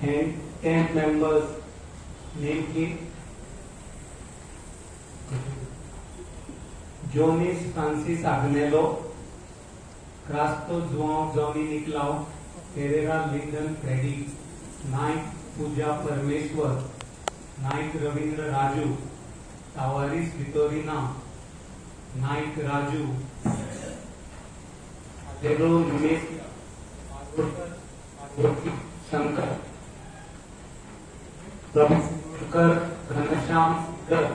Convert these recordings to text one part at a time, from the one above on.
and 10 members, namely Jonis Francis Agnello, Crasto Joao Johnny Nicolau, Pereira Lyndon Freddy, Naik Pooja Parmeshwar, Naik Ravindra Raju, Tavares Vitorina, Naik Raju, Pedro Nunes, Shankar, Prabhakar Ghanshyam Dutt.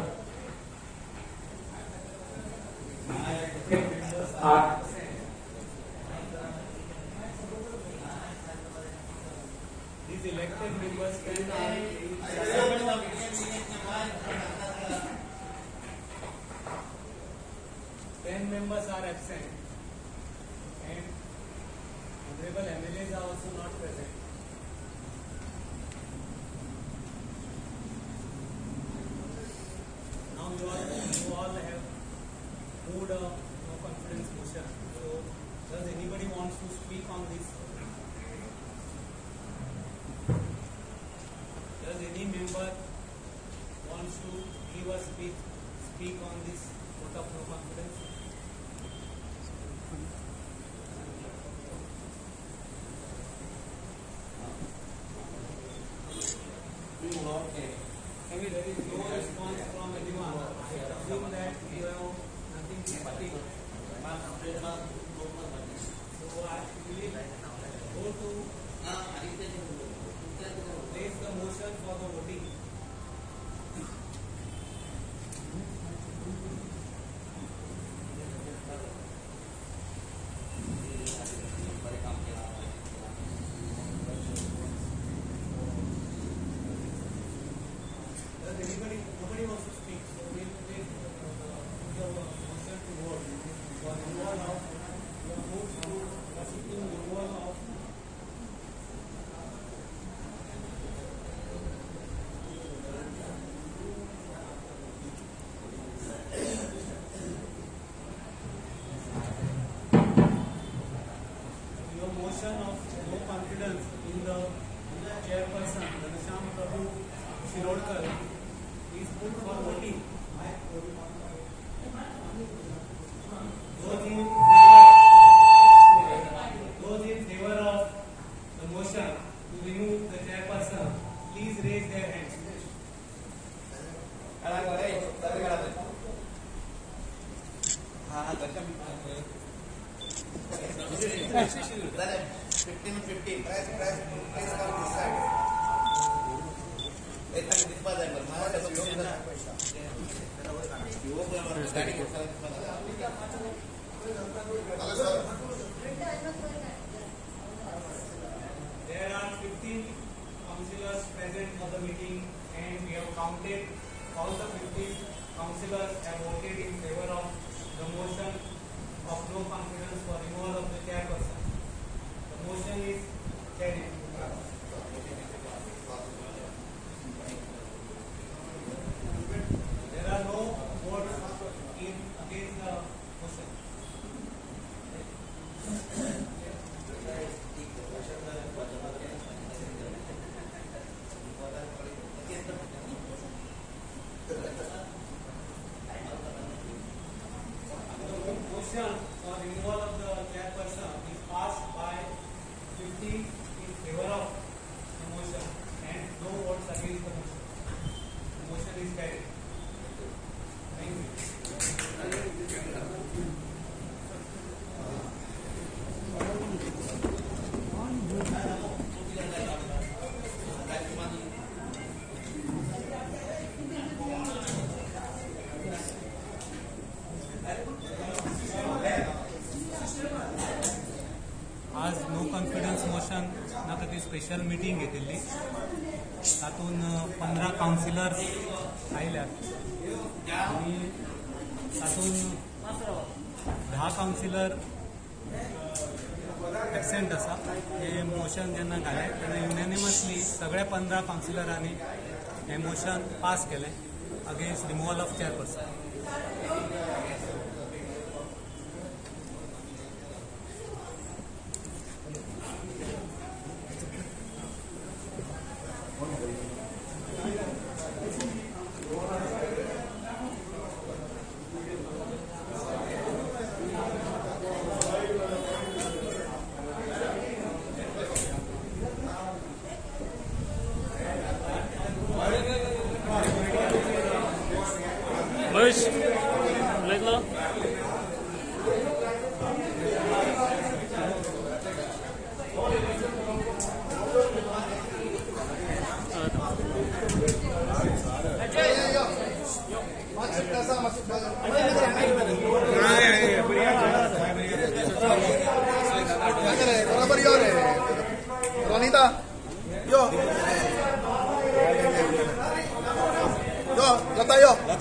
These elected members can 10 members are absent and honorable MLAs are also not present. Now you all have moved a no confidence motion. So does anybody wants to speak on this? Does any member wants to give a speak on this vote of no confidence? There is no response from anyone. I assume that you have nothing to speak. So I will go to place the motion for the voting. Does anybody, nobody wants to speak, so we will place the motion to vote for removal of, we have moved to seeking removal of your motion of no confidence in the chairperson, Ghanshyam Prabhu Shirodkar, is put for voting. Those in favor of the motion to remove the chairperson, please raise their hands. Press come this side. There are 15 councillors present for the meeting, and we have counted all the 15 councillors have voted in favor of the motion of no confidence for removal of the chairperson. The motion is carried. There are no votes in against the motion. The motion for removal of the chairperson is passed by 15 in favor of the motion and no votes against the motion. The motion is carried. Thank you. आज no confidence motion ना खातीर special meeting घेतिल्ली, तातूंत 15 councillors आयल्यात आनी तातूंत 10 councillor absent आसा. हें मोशन जेन्ना घालें तेन्ना युनॅनिमसली सगळ्या 15 कावन्सिलरांनी हें मोशन पास केलें against removal of chairperson.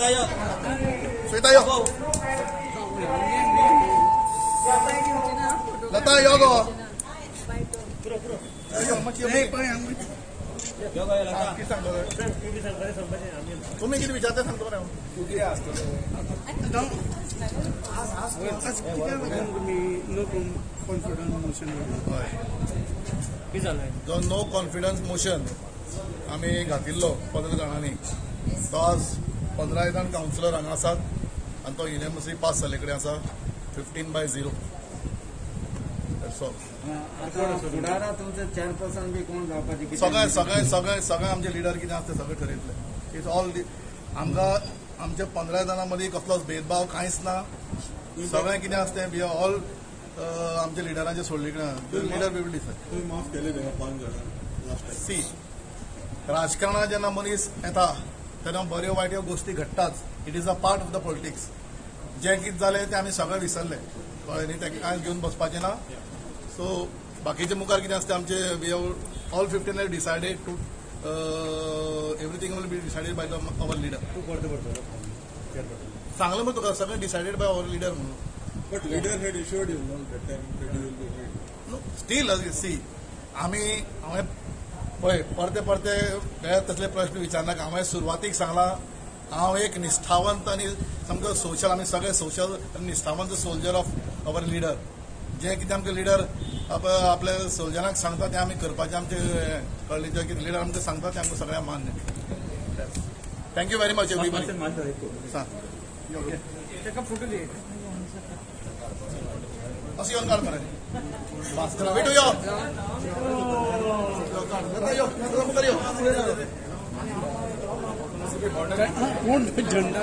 Sweta yo. Lata yo go. तुम्ही किती विचारते सांगतो बरं. जो नो कॉन्फिडन्स मोशन आमी घातिल्लो 15 जाणांनी, तो आज 15 जाण कावन्सिलर हांगा आसात आनी तो युनिमसली पास जाल्ले कडेन आसा 15-0. सगळे सगळे सगळे सगळे आमचे लिडर कितें आसा ते सगळे ठरयतले. It's all आमकां आमच्या 15 जाणां मदीं कसलोच भेदभाव कांयच ना. सगळें कितें आसा तें बी ऑल आमच्या लिडरांचे सोडले कडेन लिडर we will decide. सी राजकारणात जेन्ना मनीस येता तेन्ना बऱ्यो वायट ह्यो गोश्टी घडटाच. It is a part of the politics. जें कितें जालें तें आमी सगळें विसरले, कळ्ळें न्ही. तेका कांय घेवन बसपाचें ना. सो बाकीचे मुखार कितें आसता आमचे we have all 15 have decided to everything will be decided by the our leader. सांगलें मग तुका सगळें डिसायडेड बाय our leader म्हणून. But leader had assured you no that time that you will be made. No still see आमी हांवें पळय परते परते तसले प्रश्न विचारनाका. हांवें सुरवातीक सांगलां हांव एक निश्ठावंत आनी सामको सोशल, आमी सगळे सोशल आनी निश्ठावंत सोल्जर ऑफ our leader. जें कितें आमकां लिडर आपल्या सोल्जरांक सांगता तें आमी करपाचें आमचें कळ्ळें. जें कितें लिडर आमकां सांगता तें आमकां सगळ्यांक मान्य. Thank you very much everybody. सांग ओके अशें येवन काड मरे. वेटू यो यो मुखार यो. कोण झंडा